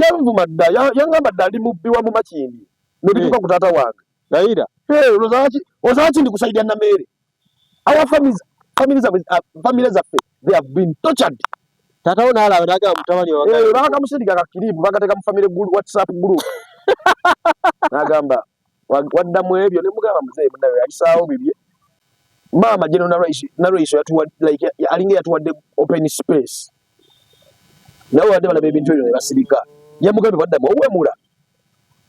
Yanvuma dda, yaŋŋamba dda ndi mubbi wa mu Makindye nebituuka ku taata wange. Layira. Olowooza ndi ku side ya Nameere? Our families, family zaffe, family zaffe, they have been tortured. Taata wo n'alaba n'agamba mutabani wa Bakamusindika ka clip, bakateeka mu family group, WhatsApp group, n'agamba waddamu ebyo, ne mugamba muzeeyi munnawe yalisaawo bibye. Maama General Nalweyiso yatuwa like alinga yatuwadde open space, nawe wadde balaba ebintu ebyo ne basirika. Yamugambye waddamu owemula.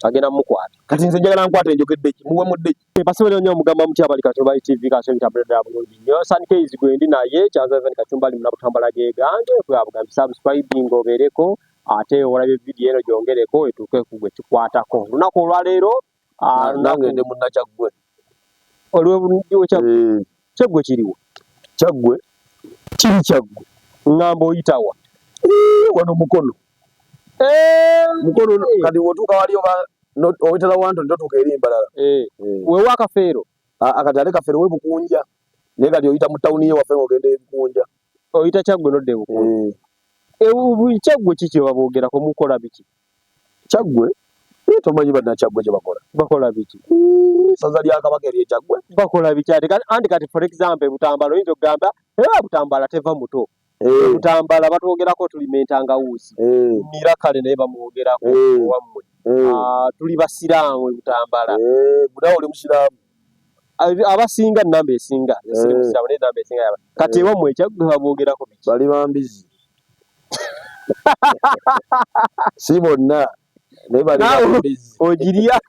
Agenda mumukwata. Kati nze njagala nkwata enjogedde ki, muwemudde ki? Basibole nnyo, omugamba mutya abali Katumba TV? Kaso bitambula ddala bulungi nnyo. San Keys gwe ndi naye Kyanza Evan Kacumba ali munabutambala ge gange kugabugambi. Subscribing obeereko, ate olabye vidiyo eno gyongereko etuuke ku gwe kikwatako. Olunaku olwaleero Nange ndi munnakyaggwe. Olw'obulungi. Kyaggwe kiriwo? Kyaggwe kiri Kyaggwe. Ŋŋamba oyitawa? Wano Mukono. Mukono kati wotuuka wali oba owetera wanto ntotuuka eri Mbalala. Wewa akafeero. Kati ate Kafeero we Bukunja, naye kati oyita mu tawuni ye waffe ng'ogenda e Bukunja. Oyita Kyaggwe nodda e Bukunja. Kyaggwe kiki baboogerako? Mukola biki? Kyaggwe tomanyi bannakyaggwe gye bakola? Bakola biki? Ssaza lya Kabaka ery'Ekyaggwe. Bakola biki ate? Anti kati for example Butambala oyinza okugamba era Butambala teva muto. Butambala batwogerako tulima entangawuuzi. Mira kale naye bamwogerako owammwe. Tuli basiraamu e Butambala. Nawe oli musiraamu? Abasinga, namba esinga siri musiraamu, naye namba esinga yaba. Kati ewammwe Ekyaggwe baboogerako biki? Bali bambizi, si bonna naye bali bambizi. Ogirya.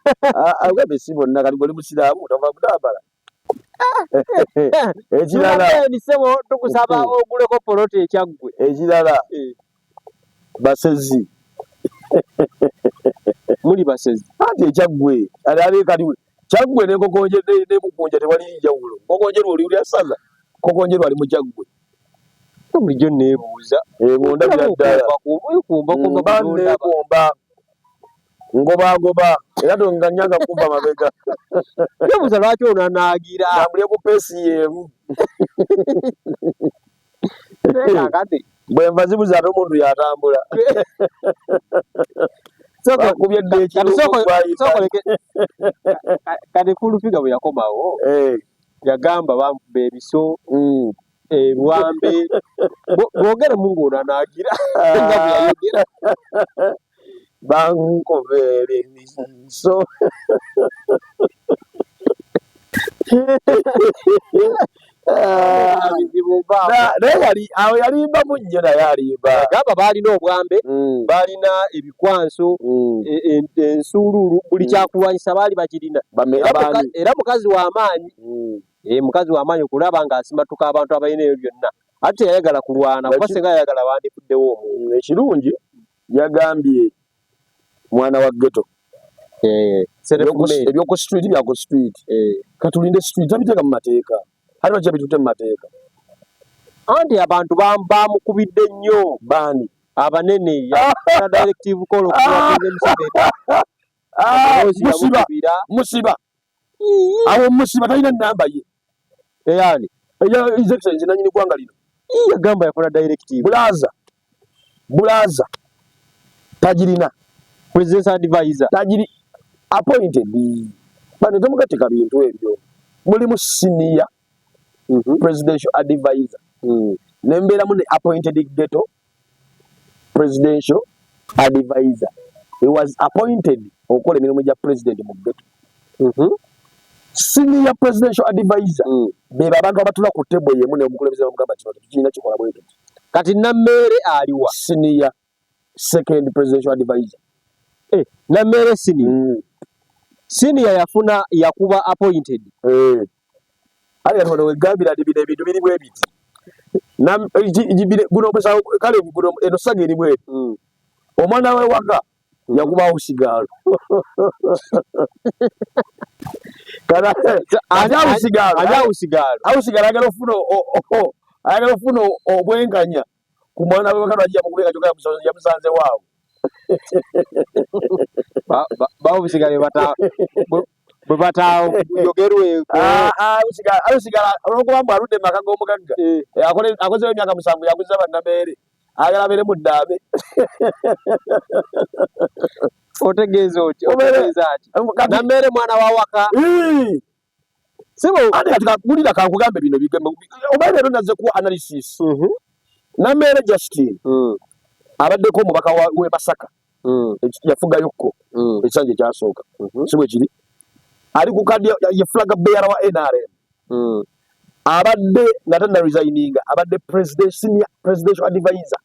Agambye si bonna. Kati gwe oli musiraamu, tova Butambala. Ekirala Sebo, tukusaba oguleko poloti Ekyaggwe. Ekirala, basezi. Muli basezi? Anti Ekyaggwe ali kati Kyaggwe nenkokonje nebukunja tewali njawulo. Nkokonjeru oli ulya ssaza, Nkokonjeru ali mu Kyaggwe. Bulijjo neebuuza. Ng'ondabira ddala. Mba neekomba, ngobagoba era tonganyanga kuva mabega. Nebuuza lwaki onanaagira. Ntambulye ku pace y'emu. Kakati Bwe nva zibuze ate omuntu yatambula. Bakubye dda ekirungo. Kati Full Figure bwe yakomawo yagamba bamukuba ebiso, ebwambe. Bwogeremu ng'onanaagira nga bwe yayogera. Bankubeera emiso. Naye yali awo yalimbamu nnyo, naye alimba. Gamba baalina obwambe, baalina ebikwanso, ensuululu, buli kyakulwanyisa baali bakirina. Era mukazi w'amaanyi, mukazi w'amaanyi okulaba ng'asimatuka abantu abalina ebyo byonna, ate teyayagala kulwana kuba singa yayagala bandifuddewo omuntu. Ekirungi yagambye mwana wa ghetto. Ebyoku street byaku street, katulinde street tabiteeka mu mateeka. Ate lwaki yabitutte mu mateeka? Anti abantu bamukubidde nnyo. Baani? Abanene ya directive call okuwa Museveni. Musiba, musiba awo, musiba talina namba ye. Eyani? Eya His Excellency nanyini ggwanga lino. Yagamba yakola directive. Bulaza, bulaza tagirina. Presidential advisor. Tagiri appointed. Bano temugatika bintu ebyo. Mulimu senior presidential advisor, nembeeramu ne appointed ghetto presidential advisor. He was appointed okukola emirimu gya president mu ghetto. Senior presidential advisor beba abantu abatula ku table yemu neomukulembeze, bamugamba kino tetukirina, kikola bwe tuti. Kati Nammeere aliwa? Senior second presidential advisor. Nammeere senior? Senior yafuna yakuba appointed. Ali kati wano wegambira nti bino ebintu biri bwe biti. Guno omusango kale guno eno saga eri bweti. Omwana we waka yakuba house girl. Kana ate house girl Ani house girl? House girl ayagala ofuna obwenkanya ku mwana we waka, lwaki yamukubye kyokka yamusanze waawe? Ba house girl bwe batayogerweko. House girl olwokuba mbu aludde mu maka g'omugagga, akozeyo emyaka 7, yaguza bannameere. Ayagala abeere mu ddaame. Otegeeza otya? Otegeeza ki? Nammeere mwana wa waka. Sebo, ate kati wulira kankugambe bino bigambo. Oba leero nazze kuwa analysis. Nammeere Justine abaddeko omubaka w'e Masaka. Yafugayokko ekisanja ekyasooka. Si bwe kiri? Ali ku kadi ye flag bearer wa NRM. Abadde nga tanna resigninga, abadde president, senior presidential advisor.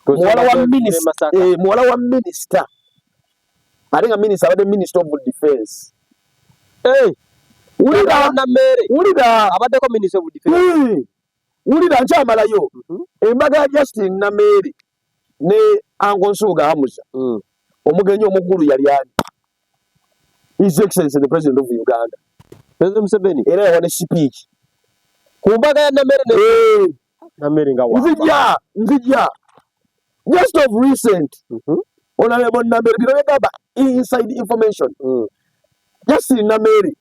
Muwala wa minister, muwala wa minister. Ate nga minister abadde minister of defense. Hey, wulira, Nammeere. Wulira. Abaddeko minister of defense. Wulira nkyamalayo. Embaga ya Justin Nammeere ne Uncle Nsubuga Hamza. Omugenyi omukulu yali ani? His Excellency the President of Uganda. President Museveni. Era yawa ne speech. Ku mbaga ya Nammeere ne Nammeere nga wa. Nzija, nzija. Just of recent. Honorable Nammeere bino byagamba inside information. Justin Nammeere.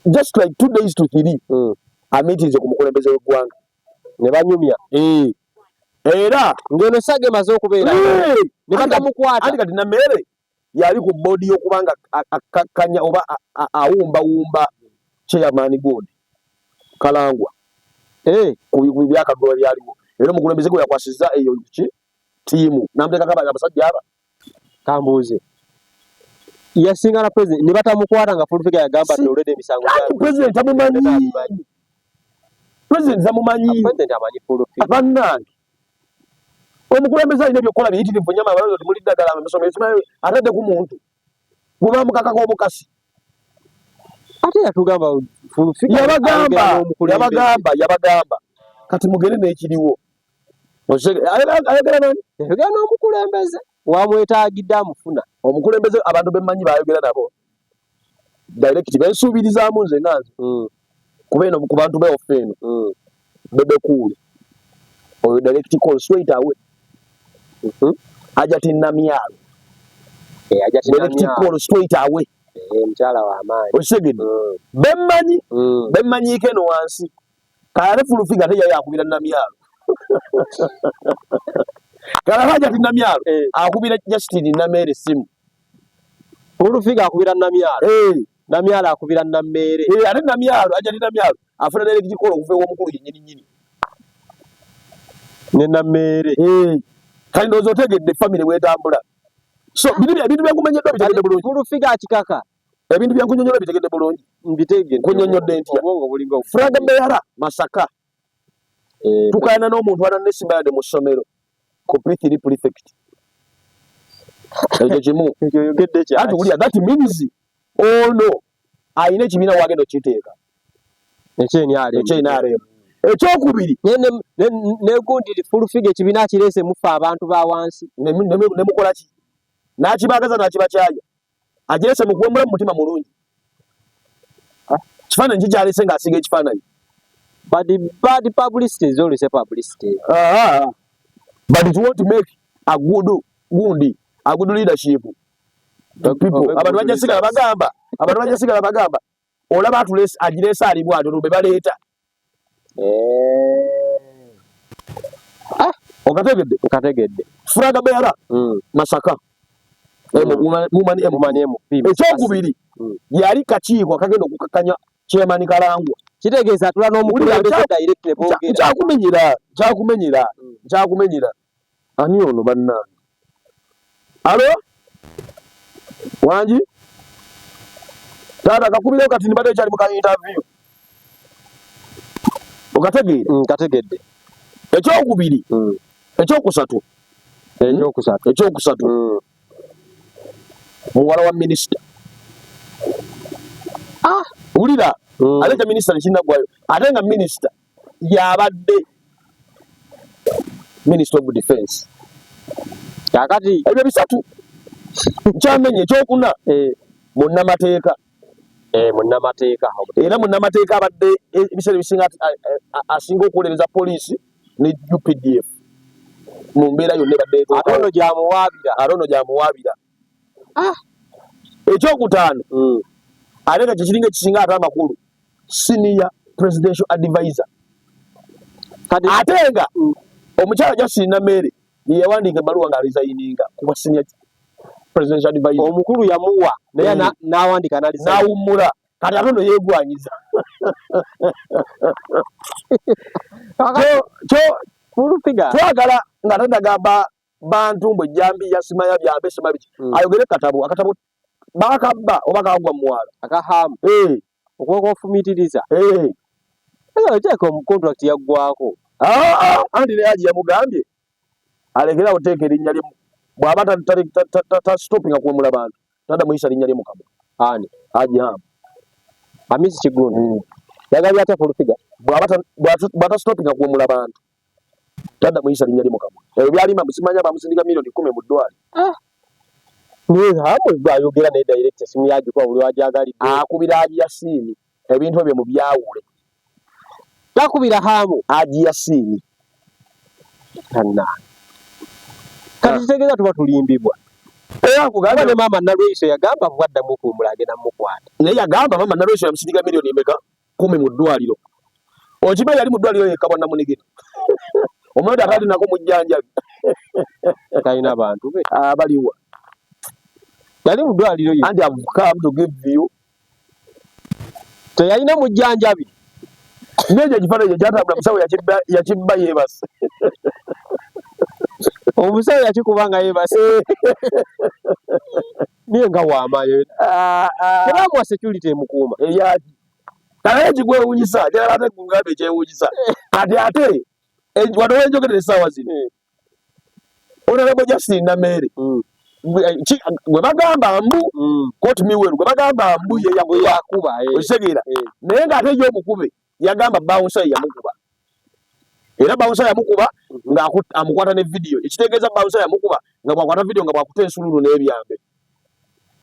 Just like 2 days to 3. Ameetinze ku mukulembeze w'eggwanga. Ne banyumya. Era ng'eno saga emaze okubeera. Ne batamukwata. Anti kati Nammeere yali ku boodi y'okubanga akkakkanya oba awumbawumba chairman board Kalangwa. Ku byakagulwa byaliwo. Era omukulembeze gwe yakwasizza eyo ki ttiimu n'amuteekako abasajja aba. Kambuuze. Yasinga na president ne batamukwata nga Full Figure yagamba nti already emisango Anti gyabwe. President tamumanyi. President tamumanyi. President amanyi Full Figure. Bannange. Omukulembeze alina ebyokukola biyitirivu nnyo, abalala temuli ddagala, amasomero, simanyi, atadde ku muntu. Gwe bamukakako obukasi. Ate yatugamba Full Figure Yabagamba, ayogera n'omukulembeze. yabagamba, yabagamba. Kati mugende n'ekiriwo. Ayogera nani? Yayogera n'omukulembeze. Wamwetaagidde amufuna. Omukulembeze abantu bemmanyi bayogera nabo. Direct bensuubirizaamu nze nga nze. Kuba eno ku bantu beofe eno. Bebe Cool. Oyo direct call straight away. Hajati Namyalo. Hajati Direct Namyalo. call straight away. Mukyala wa maanyi. Okitegedde? Bemmanyi, bemmanyiiko eno wansi. Kale Full Figure ate yali akubira Namyalo. Kale Hajati Namyalo akubira Justin Nammeere essimu. Full Figure akubira Namyalo. Namyalo akubira Nammeere. Ate Namyalo, Hajati Namyalo afuna direct call okuva ew'omukulu yennyini nnyini. Ne Nammeere. Kale ndowooza otegedde family bw'etambula. So, ebintu byenkumenyeddwa bitegedde bulungi. Full Figure akikaka. Ebintu byenkunyonnyola bitegedde bulungi. Mbitegedde. Nkunyonnyodde ntya? Obwongo bulinga obufu. Flag bearer Masaka. Tukaayana n'omuntu anannesimba yadde mu ssomero ku P3 prefect. Ekyo kimu. Ekyo oyogedde kyaki? Anti wulira, that means ono alina ekibiina w'agenda okukiteeka. Ekye NRM. Ekye NRM. Ekyokubiri. Ne gundi Full Figure ekibiina akireese mufe abantu ba wansi. Ne mukola ki? N'akibaagaza n'akibakyaya. Agirese mu kuwemula mu mutima mulungi. Kifaananyi kikyalese ng'asiiga ekifaananyi. But bad publicity is always a publicity. But it won't make a good gundi, a good leadership. The people. Okay, Abantu bajja sigala bagamba, abantu bajja sigala bagamba, olaba atulese, agirese ali bw'atyo, be baleeta. Okategedde? Nkategedde. Flag bearer, Masaka. Woman MP. Woman MP. Ekyokubiri, yali kakiiko akagenda okukakkanya Chairman Kalangwa. Kitegeeza atula n'omukulembeze direct ne boogera. Nkyakumenyera, nkyakumenyera, nkyakumenyera. Ani ono bannange? Alo? Wangi? Taata kakubireko kati mbadde nkyali mu ka interview. Okategeera? Nkategedde. Ekyokubiri. Ekyokusatu. Ekyokusatu. Ekyokusatu. Muwala wa minisita. Wulira. Ate kya minisita tekinnaggwayo. Ate nga minisita y'abadde Minister of Defense. Kaakati ebyo bisatu nkyamenye. Ekyokuna, munnamateeka. Munnamateeka. Era munnamateeka abadde ebiseera ebisinga asinga okuwolereza poliisi ne UPDF mu mbeera yonna ebadde etuukawo. Ate ono gy'amuwaabira. Ate ono gy'amuwaabira. Ekyokutaano, ate nga kye kiringa ekisinga ate amakulu, senior presidential advisor. Kati ate nga Omukyala Justin Nameere ye yawandiika ebbaluwa ng'aresigninga ku bwa senior presidential advisor. Omukulu yamuwa naye n'awandiika n'awummula, kati ate ono yeegwanyiza. Twagala nga tadagamba bantu mbu ejjambiya simanya byambe sima biki, ayogere katabo akatabo bakabba oba kagwa muwala akahamu okuba ofumiitiriza oteeka omu contract yaggwako. Anti ne Haji yamugambye alekera oteeka erinnya lye, bw'aba tastopinga kuwemula bantu tadda muyisa linnya lye mukamwa. Ani? Haji Ham. Hamisi Kiggundu yagambye atya Full Figure? Bw'atastopinga kuwemula bantu tadda muyisa linnya lye mukamwa. Ebyo byalimba musimanya bamusindika miliyoni 10 mu ddwaliro. Naye Hamu ayogera naye direct, esimu yagikuba buli wajagalidde. Akubira Haji Yasiini, ebintu ebyo mubyawule. Takubira Hamu? Haji Yasiini. Tannaani, kati kitegeeza tuba tulimbibwa. Era nkugambye. Ne maama Nalweyiso yagamba bwaddamu okuwumula agenda mukwata. Naye yagamba maama Nalweyiso yamusindika miliyoni emeka? 10 mu ddwaliro. Okimanyi yali mu ddwaliro yekka bwannamunigina, omulwadde atalinako mujjanjabi. Talina bantu be. Abaliwa? Yali mu ddwaliro ye. And have come to give you. Teyalina mujjanjabi. Nekyo ekifaananyi ekyo kyatambula, musawo yakibba yeebase. Omusawo yakikuba nga yeebase, niye nga wamaanyi, tebamuwa security emukuuma. Eyaki? Kale ekigwewunyisa kyalaba ate kugambe ekyewunyisa kati ate wano wenjogerera essaawa zino, Honorable Justin Nameere gwe bagamba mbu, quote me well, gwe bagamba mbu ye yakuba, okitegeera? Naye ng'ate ye omukube yagamba bouncer ye yamukuba, era bouncer yamukuba nga amukwata ne video, ekitegeeza bouncer yamukuba nga bwakwata video nga bwakuta ensululu n'ebyambe.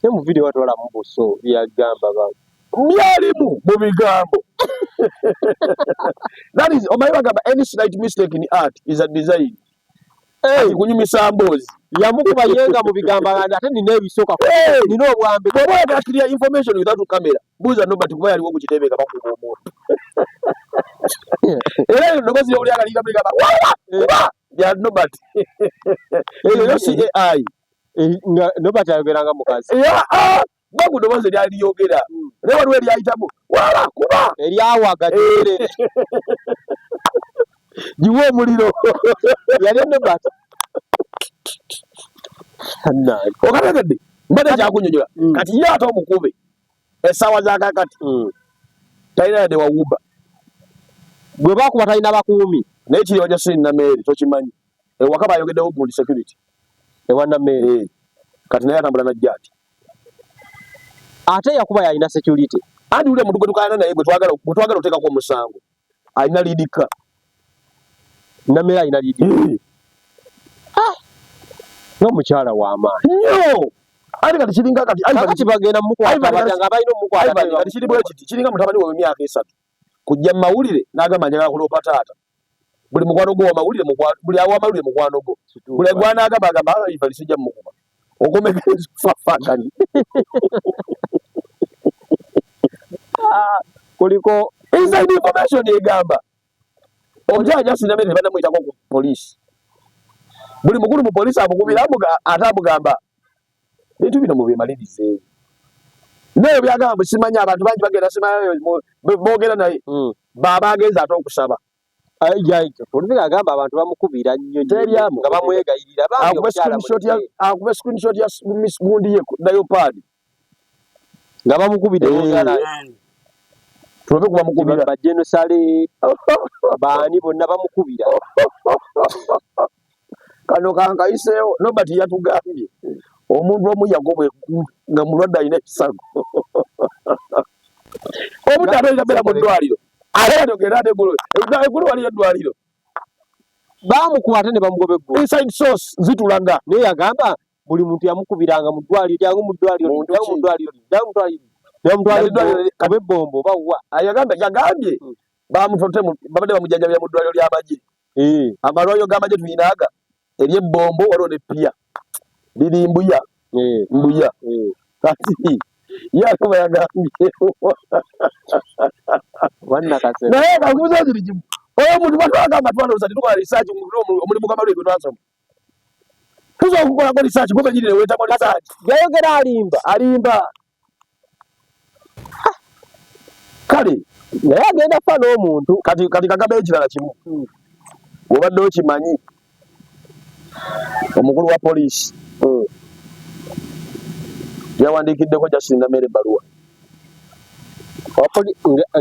Ne mu video watwalamu buso byagamba ba Byalimu mu bigambo. That is, omanyi bagamba any slight mistake in art is a design. Kati kunyumisa mboozi. Yamukuba yenga mu bigambo ate nina ebisooka, nina obwambe. Bw'oba oyagala clear information without camera, buuza Nobert, kuba yaliwo ku kitebe nga bakuba omuntu, era eyo ddoboozi ly'owulira nga liyita wala kuba lya Nobert, eyo yo si AI. Nga Nobert ayogera nga mukazi. Bagu ddoboozi eryali lyogera, naye waliwo eryayitamu wala kuba. Eryawaga. Giwe omuliro. Yali Nobert. Okategedde? Mbadde kyakunyonyola. Kati ye ate omukube essaawa za kakati talina yadde wawuba. Gwe bakuba talina bakuumi. Naye kiri wa Justin Nameere tokimanyi, ewaka bayogeddewo gundi security. Ewa Nameere? Eh. Kati naye atambula najja ati. Ate yakuba yalina security. Anti uli omuntu gwe tukalana naye, gwe twagala oteekako omusango, alina lead car. Nameere alina lead? Ah! Nga mukyala w'amaanyi. Nnyo. Ate kati kiringa kati Kakati bagenda mukwata batya nga balina omukwata? Kati kiri bwe kiti, kiringa mutabani we w'emyaka 3 kujja mu mawulire n'agamba njagala kuloopa taata. Buli mukwano gwo wamawulire, buli awamawulire mukwano gwo, buli gwanagamba agamba Ivan sijja mumukuba, okomekereza fafaganyi. Kuliko inside information egamba omukyala Justin Namere tebannamuyitako ku poliisi. Buli mukulu mu poliisi amukubira, ate amugamba bintu bino mubimalirize. Naye byagamba mbu simanyi abantu bangi bagenda simanyi boogera naye, baba agenza ate okusaba. Oluvira agamba abantu bamukubira nnyo Teryamu. nga bamwegayirira bambi Akuba omukyala screenshot ya muleke. Akuba screenshot ya miss gundi ye nayo pad. Nga bamukubidde boogera Tulobe kuba mukubira. Bajenosale baani bonna bamukubira. Kano kankayiseewo. Nobert yatugambye omuntu omu yagoba eggulu nga mulwadde alina ekisago, omuntu ate alina beera mu ddwaliro, ate kati ogenda ate eggulu, eggulu waliyo eddwaliro. Bamukuba ate ne bamugoba eggulu. Inside source zitulaga. Naye yagamba buli muntu yamukubiranga mu ddwaliro, jangu mu ddwaliro, Muntu jangu mu ki? ddwaliro, jangu mu ddwaliro, ne bamutwala Yali ddwaliro oba ebbombo oba wa. Yagambye bamutote babadde bamujjanjabira mu ddwaliro ly'amagye. Amalwaliro g'amagye tulinaaga ery'ebbombo, waliwo n'eppiya liri Mbuya. Mbuya. Kati ye ate yagambye Wannakase. Naye kakubuza kiri kimu. Oyo omuntu batwagamba twalowooza tetukola research omulimu gw'amalwaliro gwe twasoma. Tusobola okukolako research gwe benyini ne weetamu research. Yayogera alimba. Alimba. Ah. Kale naye agenda kufa n'omuntu. Kati kati kagamba ekirala kimu. Obadde okimanyi omukulu wa poliisi yawandiikiddeko Justin Namere ebbaluwa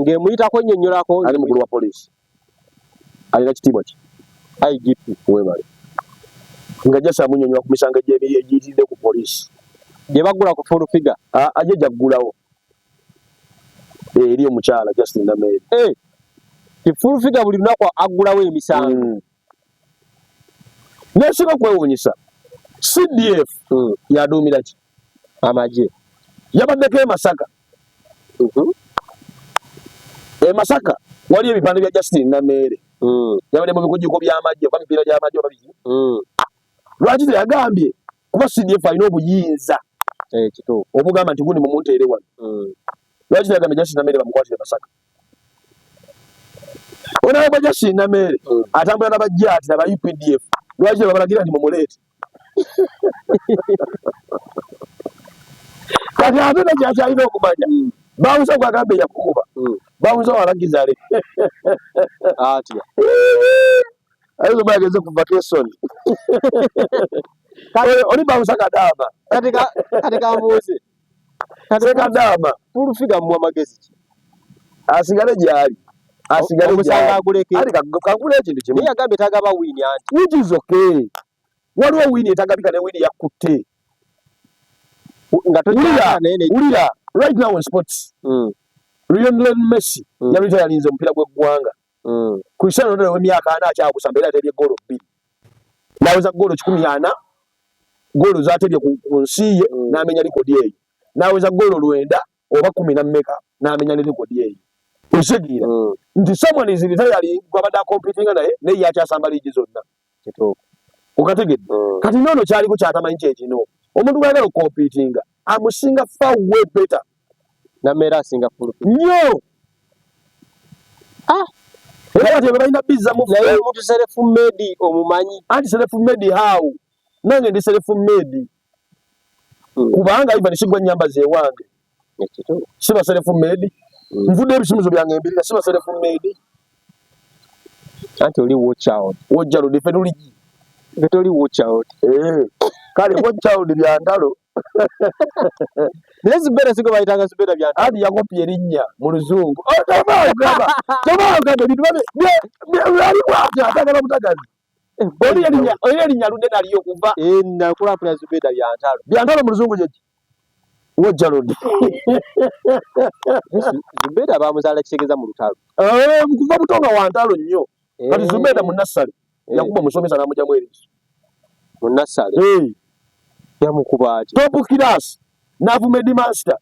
ng'emuyitako ennyonnyolako. Ali mukulu wa poliisi alina kitiibwa ki? IGP. Webale nga jasi amunyonyola ku misango egiyitiridde ku poliisi gye baggula ku full figure. Aje gyaggulawo eri omukyala Justin Namere. Full figure buli lunaku aggulawo emisango. Nesinga okwewuunyisa CDF yaduumira ki? Amagye. Yabaddeko e Masaka. E Masaka waliyo ebipande bya Justin Nameere. Yabadde mu bikujjuko by'amagye oba mipiira gy'amagye oba biki. Lwaki teyagambye kuba CDF alina obuyinza obugamba nti gundi mumunteere wano. Lwaki teyagambye Justin Nameere bamukwatire Masaka? Onalaba Justin Nameere atambula n'abajjaati n'aba UPDF. Lwaki tebabalagira nti mumuleete? Kati ate nakyakyalina okumanya bawusa gwagamba eyakukuba bawusa walagizale atya ayinza oba yageze kuva kesoni oli bawusa kadaama kati kambuuze sekadaama full figure muwa magezi ki? Asigale gyali asigale omusango aguleke gyali kankule ekintu kimu naye yagambye tagaba wini anti which is okay. Waliwo wini etagabika ne wini yakutte nga wulira wulira right now in sports Lionel Messi yaluyita yalinze omupiira gw'eggwanga. Cristiano Ronaldo w'emyaka 40 akyagusamba era ateebye ggoolo 2 n'aweza ggoolo 140 ggoolo z'ateebye ku nsi ye n'amenya likodi eyo n'aweza ggoolo 9 oba 10 na mmeka n'amenya ne likodi eyo. Okitegeera nti someone is retiring gw'abadde akompitinga naye naye ye akyasamba liigi zonna. Okategedde? Kati noono kyaliko kyatamanyi kye kino omuntu gw'ayagala okukompitinga amusinga far way better. Namere asinga full nnyo. Era kati ebyo balina bizza mu naye omuntu self made omumanyi. Anti self made how? Nange ndi self made. Kubanga Ivan sigwa nnyambaza ewange. Siba self made. Nvudde ebisumuzo byange mbirira siba self made. Anti oli watch out. Watch out ffe tuli ffe toli watch out. Kale watch out bya ntalo. Naye Zubeda sigo bayitanga Zubeda bya ntalo. Anti yakopye erinnya mu luzungu. Tobagamba ebintu ali bw'atyo atagala butagazi. Oli erinnya aludde nalyo okuva. Nakulapula Zubeda bya ntalo. Bya ntalo mu luzungu kye ki? Wajalodi. Zubeda bamuzaala kitegeeza mu lutalo. Kuva buto nga wa ntalo nnyo. Kati Zubeda mu nassale yakuba omusomesa n'amugyamu eriiso. Mu nassale? Yamukuba atya? Top class n'avuma headmaster.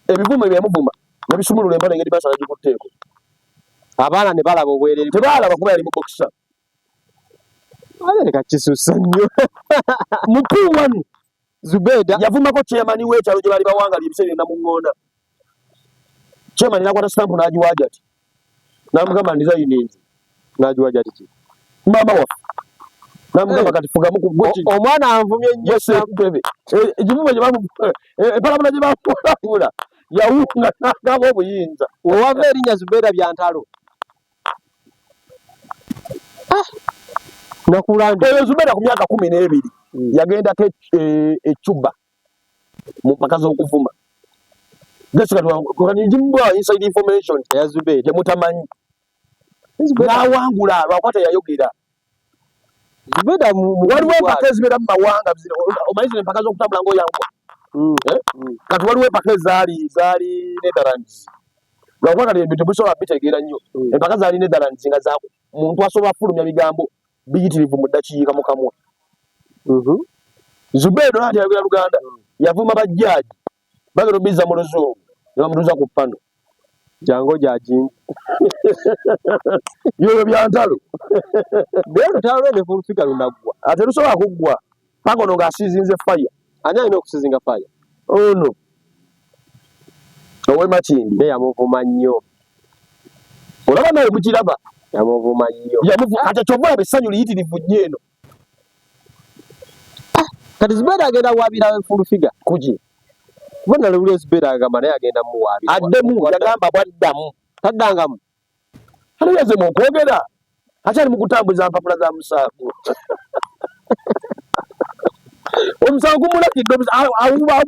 Ebivumo ebyo yamuvuma ne bisumulula empale nga headmaster n'agikutteeko. Abaana ne balaba obwerere. Tebaalaba kuba yali mu boxer. Alabika kisussa nnyo. Mu P1 Zubeda yavumako chairman w'ekyalo gye baali bawangalira ebiseera byonna mu ŋŋoona. Chairman n'akwata stamp n'agiwaaja ati. N'amugamba ndizayininze. N'agiwaaja ati ki? Maama waffe. N'amugamba kati fugamu ku gwe ki? Omwana anvumye nnyo. Gwe ssentebe. Ekivumo gye bamu, empalabula gye bamupalabula yawunga n'agaba obuyinza. Wewava erinnya Zubeda bya ntalo. Nakulanda. Oyo Zubeda ku myaka 12 yagendako e Cuba mu mpaka z'okuvuma. Jessica inside information ya Zubeda gye mutamanyi. N'awangula lwakuba teyayogera. Zubeda waliwo empaka ezibeera mu mawanga, omanyi zino empaka z'okutambula ng'oyanguwa. Kati waliwo empaka ezaali zaali Netherlands. Lwakuba kati ebintu temusobola bitegeera nnyo. Empaka zaali Netherlands nga za muntu asobola kufulumya bigambo biyitirivu mu ddakiika mu kamwa. Zubeda ati ayogera Luganda yavuma bajjaaji bagenda obizza mu luzungu ne bamutuuza ku pano. Jangu ojajinge. Byoyo bya ntalo. Naye olutalo lwe ne full figure lunaggwa. Ate lusobola kuggwa paka ono ng'asiizinze fire. Ani alina okusiizinga fire? Ono ow'e Makindye. Naye yamuvuma nnyo. Olaba nawe mukiraba. Yamuvuma nnyo. Kati kyova olaba essanyu liyitirivu nnyo eno. Kati Zubeera agenda kuwaabira Full Figure. Kuki? Kuba nalewulira Zubeera agamba naye agenda muwaabira. Addemu, yagamba bwaddamu. Taddangamu. Ate yazemu okwogera. Akyali mu kutambuza mpapula za musango. Omusango gumulakidde awuba.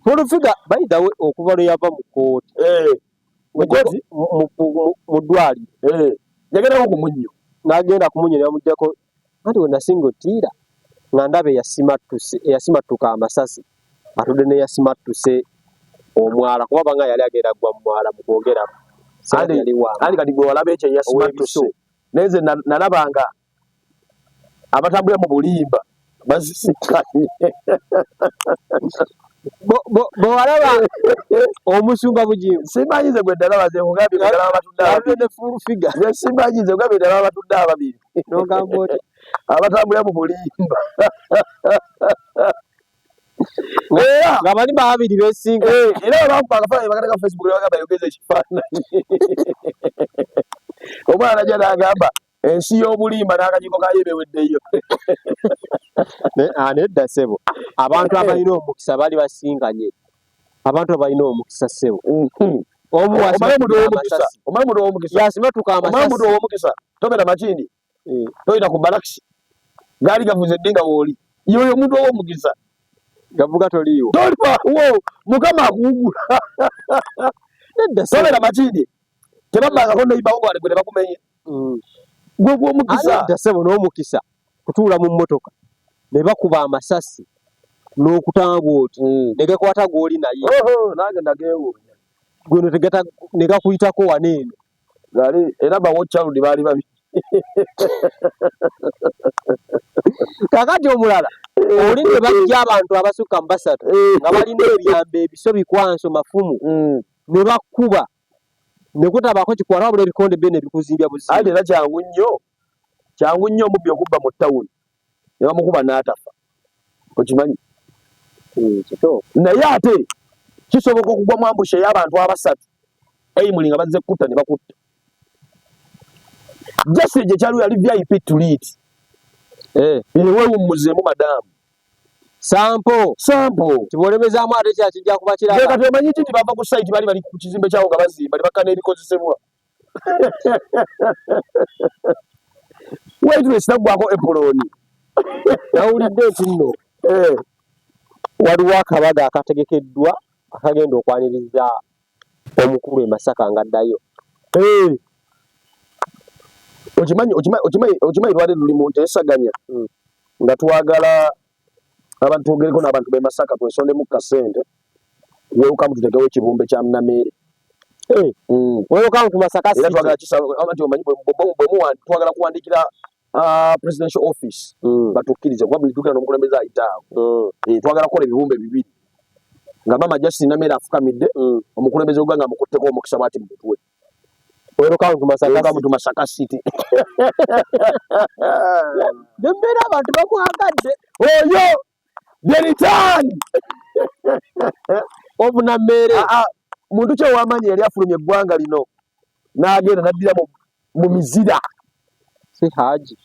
Full Figure by the way okuva lwe yava mu kkooti. Mu kkooti? Mu ddwaliro. Yagendako ku munnyo. N'agenda ku munnyo ne bamuggyako. Anti we nasinga ottiira nga ndaba eyasimattuka amasasi atudde n'eyasimattuse omwala kuba banga yali agenda ggwa mu mwala mu kwogera. Anti kati gwe walaba ekyo eyasimattuse. Naye nze nalabanga abatambulira mu bulimba basisikanye. Bwe walaba omusumba Bugingo. Simanyi nze gwe nalaba nze nkugambye nalaba abatudde ababiri. Ne Full Figure. Nze simanyi nze nkugambye nalaba abatudde ababiri. N'ogamba otya? Abatambulira mu bulimba. Era nga bali babiri beesinga. Era bwe bakuba akafaananyi bakateeka ku Facebook ne bagamba yogeza ekifaananyi. Omwana najja n'agamba ensi y'obulimba n'akakiiko kaayo ebeweddeyo. Nedda ssebo, abantu abalina omukisa bali basinganye. Abantu abalina omukisa ssebo. Omu omanyi omuntu ow'omukisa. Yasimatuka amasasi. Omanyi omuntu ow'omukisa. Tobeera Makindi. Toyita ku balakisi. Gaali gavuze ddi nga w'oli. Y'oyo omuntu ow'omukisa. Gavuga toliiwo. Toliiwo. Mukama akuwugula. Tobeera Makindi. Tebabbangako neighbor wo gwe tebakumenye. Gwe gw'omukisa. Nedda ssebo n'omukisa kutuula mu mmotoka ne bakuba amasasi n'okutanga oti ne gakwata gw'oli naye. Nange nageewuunya. Gwe ne gakuyitako wano eno. Gali era ba watch out baali babi. Kaakati omulala oli ne bajja abantu abasukka mu basatu nga balina ebyambe ebiso bikwanso mafumu ne bakuba ne kutabaako kikwata wabula ebikonde byo ne bikuzimbya buzibu. Ate era kyangu nnyo, kyangu nnyo omubbi okubba mu ttawuni ne bamukuba n'atafa. Okimanyi? Naye ate kisoboka okugwa mu ambush ey'abantu abasatu Aimuli nga bazze kutta ne bakutta. Just gye kyaliwo yali VIP treat. Weewummuzeemu madaamu. Sampo. Sampo. Kibolemezaamu ate kya kijja kuba kirala. Kati omanyi ki nti bava ku site bali bali ku kizimbe kyawo nga bazimba ne bakka n'ebikozesebwa. Waitress naggwako epuloni. Nawulidde nti nno waliwo akabaga akategekeddwa akagenda okwaniriza omukulu e Masaka ng'addayo. Okimanyi twali tuli mu nteesaganya nga twagala abantu twogereko n'abantu b'e Masaka twesondemu kasente welcome tutekewo ekibumbe kya Nameere. Welcome to Masaka City. Era twagala kisaba nti omanyi bwe twagala kuwandiikira presidential office batukkirize kuba buli tuukira n'omukulembeze ayita awo. Twagala kukola ebibumbe bibiri nga Mama Justine Nameere afukamidde omukulembeze w'eggwanga amukutteko omukisa bw'ati mu mutwe. Welcome to Masaka. Welcome to Masaka City. Nembeera abantu bamwagadde. Oyo the return of Nameere. Muntu ki ow'amaanyi yali afulumya eggwanga lino n'agenda n'addira mu mizira. Si Haji.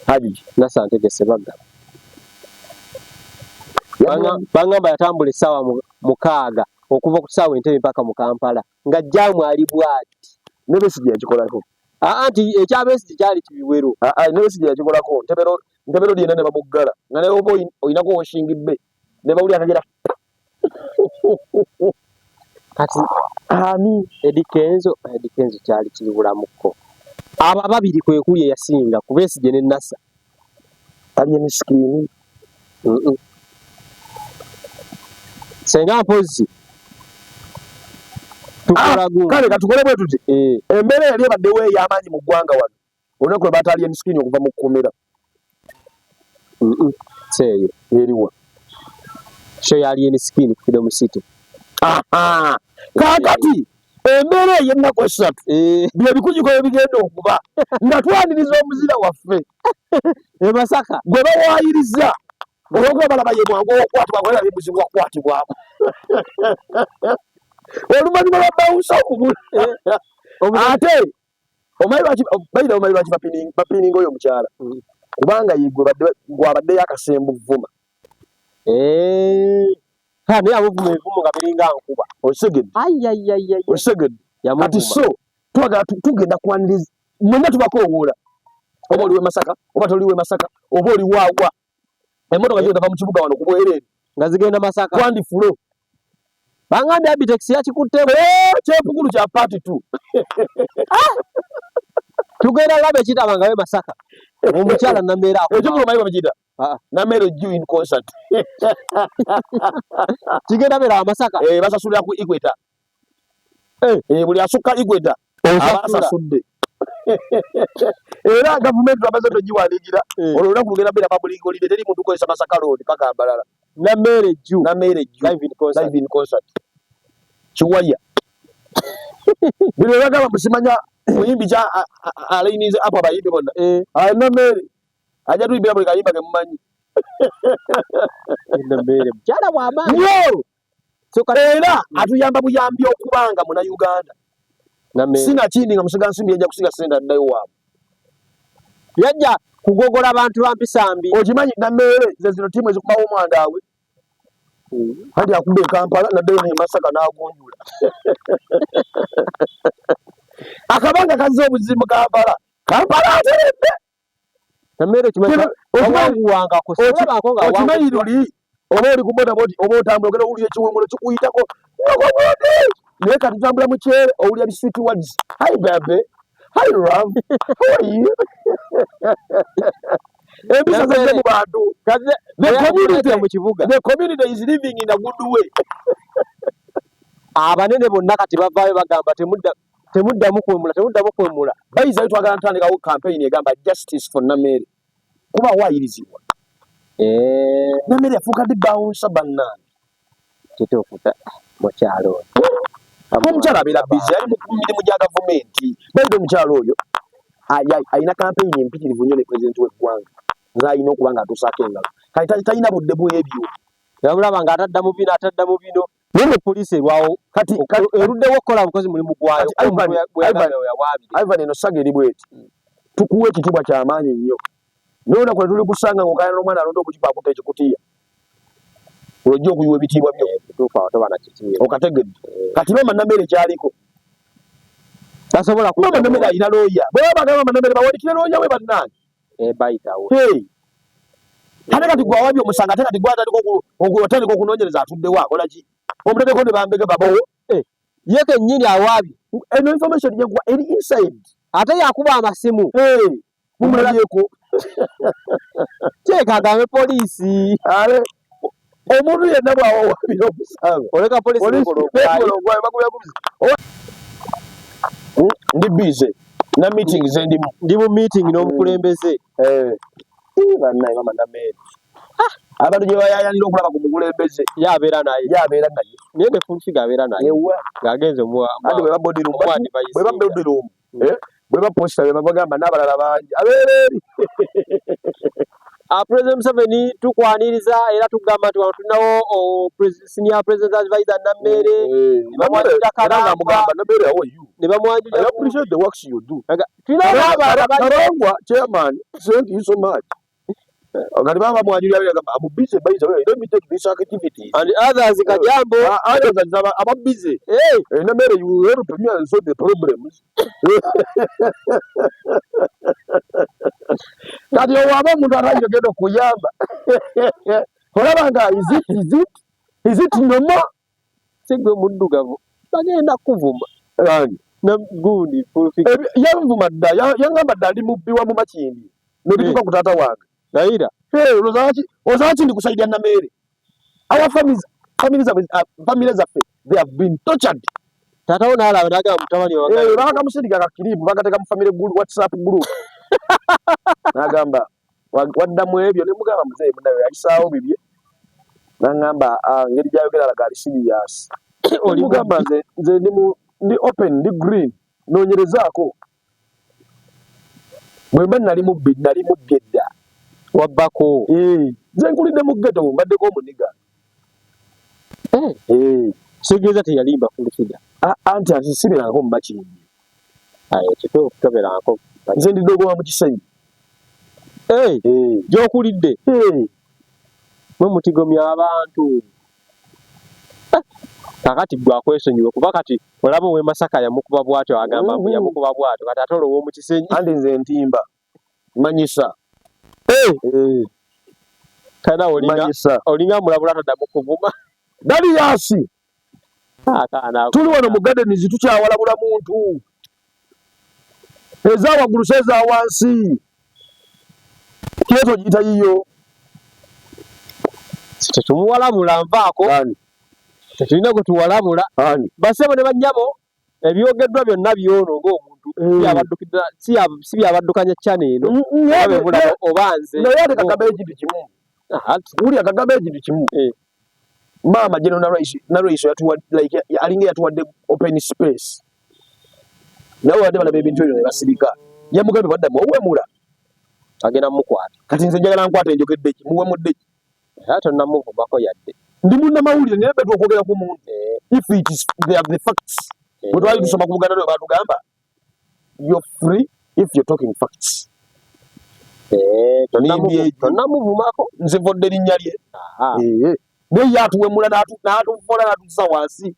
Haji. Nasser Ntege Ssebaggala. Bangamba yatambula essaawa 6 okuva ku kisaawe Entebbe mpaka mu Kampala nga jjaamu ali bw'ati. Ne Besigye yakikolako. Anti ekya Besigye kyali kibiwero. Ne Besigye yakikolako. Ntebe Road yenna ne bamuggala. Nga naye oba olinako washing bay ne bawulira akagera. Kati ani Eddy Kenzo, Eddy Kenzo kyali kiri bulamukko. Abo ababiri kwe kuli eyasinga ku Besigye ne Nasser. Ali emisikini. Senga mpozzi tukola gumu. Kale katukole bwe tuti. Embeera yali ebaddewo ey'amaanyi mu ggwanga wano. Olunaku lwe baataali emisikini okuva mu kkomera. Seeyo. Eriwa. Show yali emisikini ku Freedom City. Kaakati embeera ey'ennaku essatu bye bikujjuko bye bigenda okuba nga twaniriza omuzira waffe e Masaka gwe bawaayiriza olw'okuba balaba ye mwangu okukwatibwako era ye muzibu wakukwatibwako. Oluvannyuma lwa bawusa okubula. Ate omanyi lwaki bayira, omanyi lwaki bapininga oyo omukyala? Kubanga ye gwabaddeyo akasembu vuma. Eh. Ha, naye amuvuma ebivumo nga biringa nkuba. Osegedde? Ayayayaya. Osegedde? Kati so twagala tugenda kwaniriza mwenna, tubakoowoola, oba oli we Masaka oba toli we Masaka oba oli waawa, emmotoka zigenda va mu kibuga wano ku bwereere. Nga zigenda Masaka. Kwandi fulo. Bangambye Abitex yakikuttemu. Eh, kyepukulu kya part two. Tugenda laba ekitaba nga we Masaka omukyala Namere ako. Ekikulu omanyi bamukiyita? Ah. Namere Jew in concert. Kigenda beera Masaka. Eh, basasulira ku equator. Eh. Eh, buli asukka equator aba asasudde, era gavumenti lwamaze togiwandiikira. Olwo olunaku lugenda beera public holiday, teri muntu kukozesa Masaka Road paka Mbalala. Namere Jew. Namere Jew. Live in concert. Live in concert kiwaya. Bino bagamba musimanya muyimbi kya alayinize apo abayimbi bonna. Namere ajja tuyimbira buli kayimba ke mumanyi. Namere mukyala w'amaanyi. Nnyo. So kati era atuyamba buyambi okubanga Munauganda. Namere sinakindi nga musiga nsimbi yajja kusiga sente addayo waabwe. Yajja kugogola abantu ba mpisa mbi. Okimanyi Namere ze zino tiimu ezikubawo omwandawe, anti akuba e Kampala naddayo ne Masaka n'agunjula akabanga kazze obuzibu mu Kampala. Kampala ateredde. Namere kimanyi awanguwangako olabako nga okimanyi luli oba oli ku boda boti oba otambula ogenda owulira ekiwungulo kikuyitako, naye kati tutambula mukyere owulira bi sweet words: "Hi baby, hi love, how are you?" Empisa zazze mu bantu. The community mu kibuga. The community is living in a good way. Abanene bonna kati bavaayo bagamba temudda, temuddamu kwemula, temuddamu kwemula. Bayizayo, twagala ntandikawo campaign egamba "Justice for Namere", kuba waayirizibwa. Namere yafuuka ddi bouncer, bannange? Kituufu, mukyalo ono. Omukyala abeera busy, ali mu mirimu gya gavumenti. Baide omukyala oyo alina campaign empitirivu nnyo ne pulezidenti w'eggwanga z'alina okuba nga atuusaako engalo. Kati talina budde bw'ebyo. Namulaba ng'atadda mu bino, atadda mu bino, naye ne poliisi erwawo kati eruddewo okukola bukozi mulimu gwayo. Kati yawaabire. Ivan, eno saga eri bweti: tukuwa ekitiibwa kyamaanyi nnyo, naye olunaku lwe tuli kusanga ng'okaayana n'omwana alonda obukipa akutta ekikutiya, olwojja okuyiwa ebitiibwa byo. Kituufu, awo toba na kitiibwa. Okategedde? Kati maama Namere kyaliko tasobola. Maama Namere alina looya. Bwe baba bagamba maama Namere bawanikire looya we, bannange. Bayitawo. Hey. Ate kati gwe awabye omusango, ate kati gwe atandika okunoonyereza atuddewo akola ki? Omutaddeko ne bambega babowo. Ye kennyini awaabye. Eno information gyenkuwa eri inside. Ate yakuba amasimu. Hey. Mumulabyeko. Kyeka agambe poliisi. Ale omuntu yenna bw'awawabira omusango, oleka poliisi poliisi nekola ogwayo. Nekola ogwayo, bakubira kubizi. Ndi busy na meeting zendimu. Ndi mu meeting n'omukulembeze. Eh. Ii, bannaye, mama Namere abantu gye bayayanira okulaba ku mukulembeze, ye abeera naye. Ye abeera naye. Naye ne full figure abeera naye. Ewa. Ng'agenze omuwa Anti bwe ba boardroom omuwa advice. Bwe ba boardroom, eh, bwe ba poster bwe bagamba n'abalala bangi abeera eri. Ah, President Museveni tukwaniriza era tugamba nti wano tulinawo senior president advisor Namere. Eh, bamwanjulira era Karangwa. nga mugamba, "Namere, how are you?" Ne bamwanjulira. "I appreciate the works you do." Tulinawo n'abalala "Karangwa chairman, thank you so much." Kati baba bamwanjulira, bagamba, "I'm busy, by the way, let me take this activity." And others kajambo. Others aba busy. Hey. Namere, you help me and solve the problems. Kati owaba omuntu atayogenda okuyamba, olaba nga is it normal? Sigwe muddugavu bagenda kuvuma. Ani? Na gundi full figure. Yanvuma dda, yaŋŋamba dda ndi mubbi wa mu Makindi nebituuka ku taata wange. Naira. Hey, olowooza ndi kusaidia Nameere? Our families, families zaffe, family zaffe, they have been tortured. Taata wo n'alaba n'agamba mutabani wange. Eh, bakamusindika ka clip, bakateeka mu family group, WhatsApp group, n'agamba waddamu ebyo, ne mugamba muzeeyi munawe yalisaawo bibye, n'aŋŋamba, "Ah, ngeri gy'ayogera alaga ali serious." Oli mugamba nze ndi open, ndi green, noonyerezaako. Bwe mba nali mubbi, nali mubbi edda. Wabbako. Eh, nze nkulidde mu ghetto, mbaddeko omuniga. Eh. Eh. Kitegeeza teyalimba full figure. Anti sibeerangako mu Makindi. Aye, kituufu, toberanko. Nze ndi ddogo wa mu Kisenyi. Eh, gy'okulidde. Mwe mutigomya abantu. Kakati gwe akwesonyiwe, kuba kati olaba ow'e Masaka yamukuba bw'atyo, agamba mbu yamukuba bw'atyo, kati ate olwo ow'omu Kisenyi. Anti nze ntimba manyisa. Kana olinga Manyisa. Olinga mulabula taddamu kuvuma. Daliyasi. Akaana ako. Tuli wano mu gardens, tukyawalabula muntu eza waggulu si eza wansi. Kyeto giyita yiyo. Tetumuwalabula, nvaako. Ani? Tetulina gwe tuwalabula. Ani? Basebo ne bannyabo, ebyogeddwa byonna byono ng'omuntu si byabaddukanya channel eno. Oba be mulaba oba nze. Naye ate kagamba ekintu kimu. Wulira, kagamba ekintu kimu. Maama General Nalweyiso yatuwa, like, alinga yatuwadde open space, nawe babadde balaba ebintu ebyo ne basirika. Yamugambye baddamu owemula. Agenda mukwata. Kati nze njagala nkwata enjogedde ki, muwemudde ki? Era tonnamuvumako yadde. Ndi munnamawulire, naye betu okwogera ku muntu if it is they are the facts. Bwe twali tusoma ku Buganda lwe batugamba, "You're free if you're talking facts." Nimbye egyo. Tonnamuvumako. Nze nvodde erinnya lye. Naye ye atuwemula n'atuvola n'atussa wansi.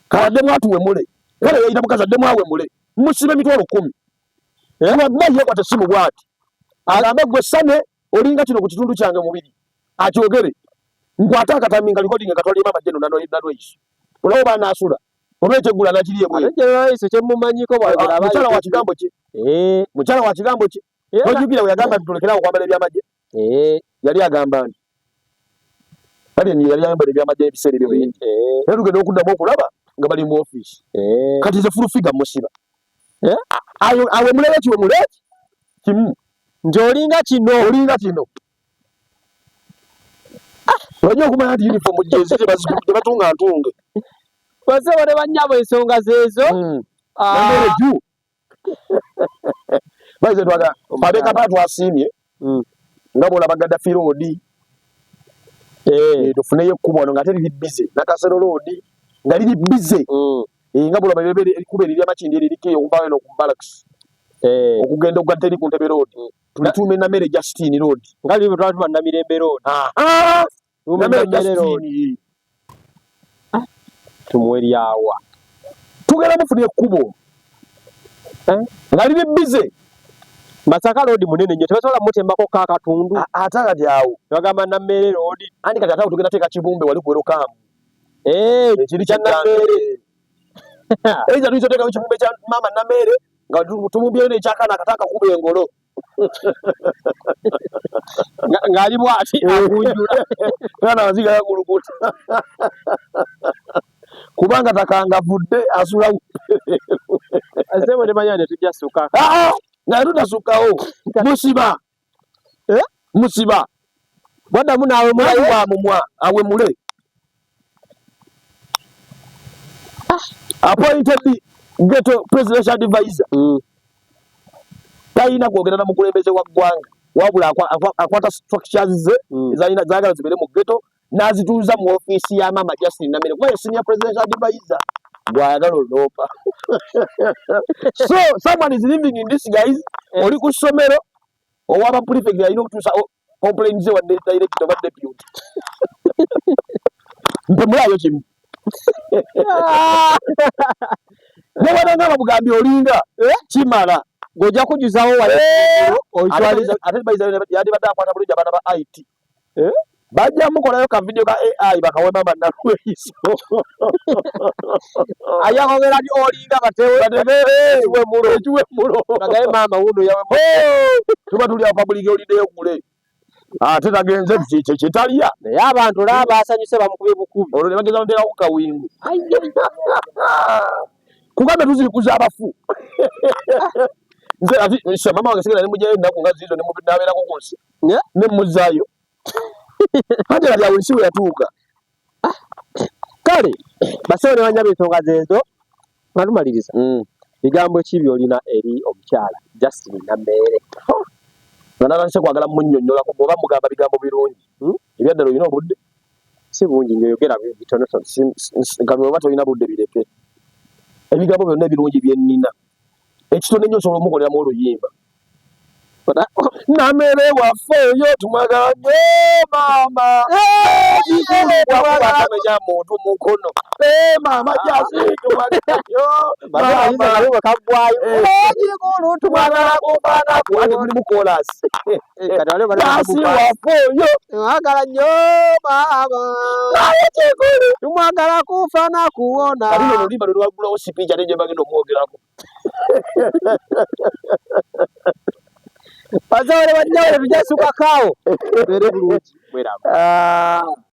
Kale addemu atuwemule, kale yayita mukazi addemu awemule, musibe 100,000. Wadde yeekwata essimu bw'ati agambe, "Gwe Sane, olinga kino ku kitundu kyange mubiri," akyogere, nkwate akatambi nga recording katwalire maama Jeno Nalweyiso, olaba oba anaasula oba ekyeggula nakiri ebweru. Ate General kyemumanyiko bwayogera aba Mukyala wa kigambo ki? Mukyala wa kigambo ki? Tojjukira bwe yagamba nti tulekerawo okwambala ebyamagye? Yali agamba nti kale yali ayambala ebyamagye ebiseera ebyo bingi, naye tugenda okuddamu okulaba nga bali mu ofiisi. Kati nze Full Figure musiba. Awemuleyo kiwemule kimu. Nti olinga kino. Olinga kino. Olajja okumanya nti uniform jezi tebatunga ntunge. Basebo ne bannyabo, ensonga zeezo. Namere ju baize twaga abekapa twasiimye nga bwolaba Gaddafi Road. Tufuneyo ekkubo wano nga ate liri busy, Nakasero Road nga liri busy. Nga bwolaba ekkubo eriri Amakindi eririko eyo okuva eno ku Barracks okugenda okugatta eri ku Ntebe Road, tulituume Namere Justine Road. Nga liri bwe twali tuba Namirembe Road. Tuume Namere Namere Road. Justine. Tumuwe lyawa? Tugenda mufuna ekkubo nga liri busy. Masaka Road munene nnyo, tebasobola mutembako kaakatundu? Ate kati awo Bagamba Namere Road. Anti kati ate awo tugenda teeka kibumbe wali ku Welcome. Ekiri kya Namere. Eiza tuyinza oteekawo ekibumbe kya maama Namere nga tumumbyeyo n'ekyakaana akato akakuba engolo. Ng'ali bw'ati agunjula. Mwana amaziga gakulukuta kubanga takangavudde asula. Ssebo ne banyana, tetujja sukka. Ah, nga tutasukkawo, musiba. Eh? Musiba. Bwaddamu naawe. Mulayi Mulayo. Wa mumwa awemule. Appointed ghetto presidential advisor talina kwogera na mukulembeze wa ggwanga, wabula akwata structures ze ezalina zaagala zibeere mu ghetto n'azituuza mu ofiisi ya maama Justin Namere, kuba ye senior presidential advisor bw'ayagala oloopa. So someone is living in this guys. Oli ku ssomero owaba prefect alina okutuusa complaint ze wa director oba deputy. Mpemulayo kimu newananga bamugambi olinga kimala. Ng'ojja kujjuzawo wali oyitwaliza. Ate yandibadde akwata bulungi abaana ba IT. Eh? Bajja mukolayo ka video ka AI bakawe mama Nalweyiso. Ajja kwogera nti olinga batewe ekiwemulo ekiwemulo. Bagaye maama wuno yawe. Tuba tuli awo public holiday okule ate tagenze kitalya. Naye abantu olaba basanyuse, bamukubye bukubi. Olwo ne bageza nteekako kawingu kugambe tuzikuza abafu. Nze ati nse mama wange sigenda nemugyayo ennaku nga ziizo nabeerako ku nsi ne muzaayo ate kati awo ensi we yatuuka. Kale basebo ne banyaba, ensonga zeezo. Nga tumaliriza, bigambo ki by'olina eri omukyala Justin Nammeere? Nga natandise kwagala munnyonnyolako bw'oba mugamba bigambo birungi. Ebyaddala olina obudde? Si bungi, njoyogera bitonotono. Nga bw'oba tolina budde bireke. Ebigambo byonna ebirungi bye nnina. Ekitone nnyo osobola omukoleramu oluyimba. Namere waffe oyo tumwagala nnyo maama. Bwakamenya muntu mukono. Maama jasi tumwagala nnyo maama. Kaggwayo. Kikulu tumwagala kufaanaku. Ate mulimu koolasi. Jasi waffe oyo Tumwagala nnyo maama. Naye kikulu Tumwagala kufa na kuwona. Kati luno oluyimba lwe lwagulawo sipiiki ate gye bagenda omwogerako. Bazawole bajjawole tujasukakaawo. Tubeere bulungi. Mweraba. Ah.